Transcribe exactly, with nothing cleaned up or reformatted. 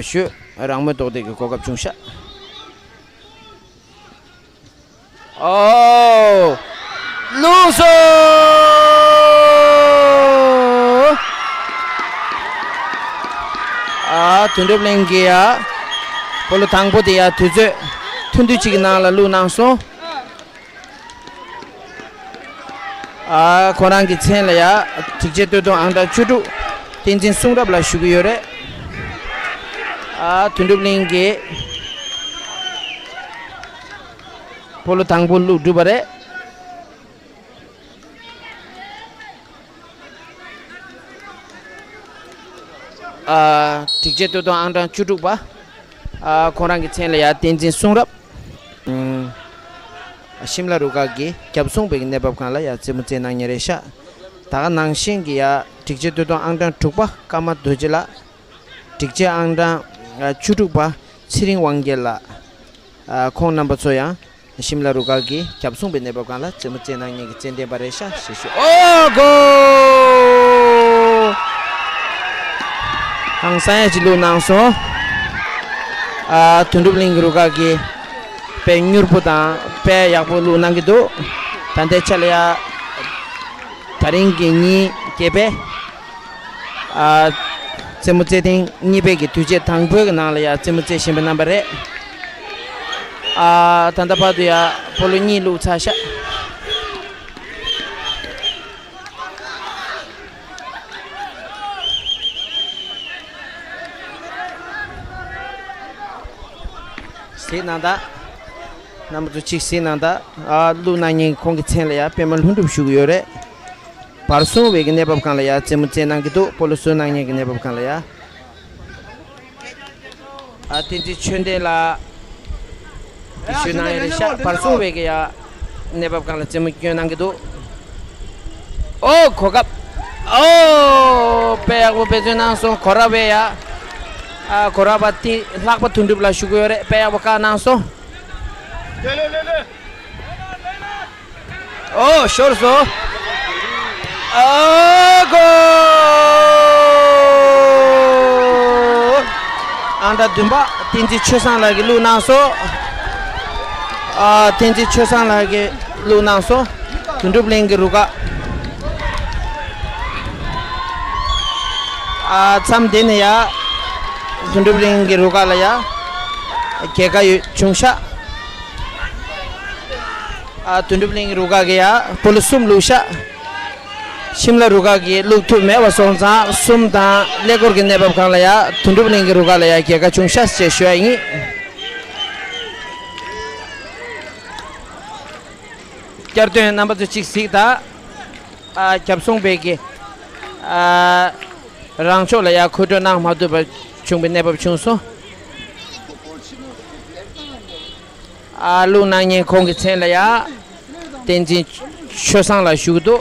ཞུ། རང་མོས་ལྡོག་སྟེ་གི་གོ་སྐབས་བྱུང་ཤག་ཨོ། བླུགས་སོ། ཨ། དོན་གྲུབ་གླིང་གིས་ཡ། སྤོ་ལོ་དང་པོ་དེ་ཡ་དུས་ཚོད་ཐུང་ཐུང་ཅིག་གི་ནང་ལ་བླུགས་གནང་སོང་། ཨ། ཁོ་རང་གི་མཚན་ལ་ཡ། སྒྲིག་ཆས་སྟོད་ཐུང་ཨང་གྲངས་བཅུ་དྲུག་བསྟན་འཛིན་གསུང་རབ་ལགས་ཞུ་གི་ཡོད་རེད། ཨ། དོན་གྲུབ་གླིང་གིས་སྤོ་ལོ་དང་པོ་བླུགས་གྲུབ་པ་རེད། ཨ། སྒྲིག་ཆས་སྟོད་ཐུང་ཨང་གྲངས་བཅུ་དྲུག་པ། ཨ། ཁོང་རང་གི་མཚན་ལ་ཡ་བསྟན་འཛིན་གསུང་རབ། ཨུམ། ཤིམ་ལ་རུ་ཁག་གི་རྒྱབ་སྲུང་བའི་གནས་བབ་སྒང་ལ་ཡ་རྩེད་མོ་རྩེ་གནང་མཁན་རེད་ཤག་ད་ག་ནང་བཞིན་གྱི་ཡ་སྒྲིག་ཆས་སྟོད་ཐུང་ཨང་གྲངས་དྲུག་པ་ཀརྨ་རྡོ་རྗེ་ལགས། སྒྲིག་ཆས་ཨང་གྲངས་བཅུ་དྲུག་པ་ཚེ་རིང་དབང་རྒྱལ་ལགས། ཨ། ཁོང་རྣམ་པ་ཚོ་ཡང་ཤིམ་ལ་རུ་ཁག་གི་རྒྱབ་སྲུང་བའི་གནས་བབ་སྒང་ལ་རྩེད་མོ་རྩེ་གནང་མཁན་གྱི་རྩེད་འགྲན་པ་རེད་ཤག་ཞེས་ཞུ། ཨོ་གོ། ཧང་སང་ཡ་ཅིག་བླུགས་གནང་སོང་། ཨ། དོན་གྲུབ་གླིང་གི་རུ་ཁག་གིས་དཔེ་མྱུར་པོ་དང་དཔེ་ཡག་པོ་བླུགས་གནང་གི་འདུག་ད་ལྟའི་ཆ་ལ་ཡ། ད་རིང་གི་ཉིན་རྒྱས་པའི། ཨ། རྩེད་མོ་རྩེད་ཐེངས་གཉིས་པའི་གི་དུས་ཆེན་དང་པོའི་གི་ནང་ལ་ཡ་རྩེད་མོ་རྩེ་བཞིན་པའི་རྣམ་པ་རེད། ཨ། ད་ལྟ་བར་དུ་ཡ་སྤོ་ལོ་གཉིས་བླུགས་ཚར་ཤག་གཟིགས་གནང་དང་། རྣམ་པ་ཚོ་གཅིག་གཟིགས་གནང་དང་། ཨ། བླུགས་གནང་མཁན་ཁོང་གི་མཚན་ལ་ཡ་པད་མ་ལྷུན་གྲུབ་ཞུ་གི་ཡོད་རེད། བར་སྲུང་བའི་གི་གནས་བབ་སྒང་ལ་ཡ་རྩེད་མོ་རྩེ་གནང་གི་འདུག་སྤོ་ལོ་གསོ་གནང་མཁན་གྱི་གནས་བབ་སྒང་ལ་ཡ། ཨ། བསྟན་འཛིན་ཆོས་ལྡན་ལགས་ཀྱིས་ཞུ་གནང་ཡོད་རེད་ཤག་བར་སྲུང་བའི་གི་ཡ་གནས་བབ་སྒང་ལ་རྩེད་མོ་སྐྱོན་གནང་གི་འདུག་ཨོ་གོ་སྐབས། ཨོ་དཔེ་ཡག་པོ་འབད་བརྩོན་གནང་སོང་གོ་ར་བའི་ཡ། ཨ། གོ་ར་བ་དེ་ལྷག་པ་དོན་གྲུབ་ལགས་ཞུ་གི་ཡོད་རེད། དཔེ་ཡག་པོ་བཀག་གནང་སོང་། ཨོ་ཤོར་སོང་། ཨ་གོ། ཨང་གྲངས་བདུན་པ་བསྟན་འཛིན་ཆོས་བཟང་ལགས་ཀྱིས་བླུགས་གནང་སོང་། ཨ། བསྟན་འཛིན་ཆོས་བཟང་ལགས་ཀྱིས་བླུགས་གནང་སོང་། དོན་གྲུབ་གླིང་གི་རུ་ཁག་ཨ། མཚམས་དེ་ནས་ཡ། དོན་གྲུབ་གླིང་གི་རུ་ཁག་ལ་ཡ། རྒྱལ་ཁ་ཡོད་བྱུང་ཤག་ཨ། དོན་གྲུབ་གླིང་གི་རུ་ཁག་གིས་ཡ་སྤོ་ལོ་གསུམ་བླུགས་ཤག་ཤིམ་ལ་རུ་ཁག་གིས་བླུགས་ཐུབ་མེད་པ་སོང་ཙང་གསུམ་དང་ཀླད་ཀོར་གྱི་གནས་བབ་སྒང་ལ་ཡ་དོན་གྲུབ་གླིང་གི་རུ་ཁག་ལ་ཡ་རྒྱལ་ཁ་བྱུང་ཤག་ཅེས་ཞུ་ཡ་ཡིན། བསྐྱར་ཟློས་རྣམ་པ་ཚོ་གཅིག་གཟིགས་དང་། ཨ། རྒྱབ་སྲུང་བས་ཀྱི། ཨ། རང་ཕྱོགས་ལ་ཡ་ཁོ་སྤྲོད་གནང་མ་ཐུབ་པ་བྱུང་བའི་གནས་བབ་བྱུང་སོང་། ཨ། བླུགས་གནང་མཁན་ཁོང་གི་མཚན་ལ་ཡ། བསྟན་འཛིན་ཆོས་བཟང་ལགས་ཞུ་གི་འདུག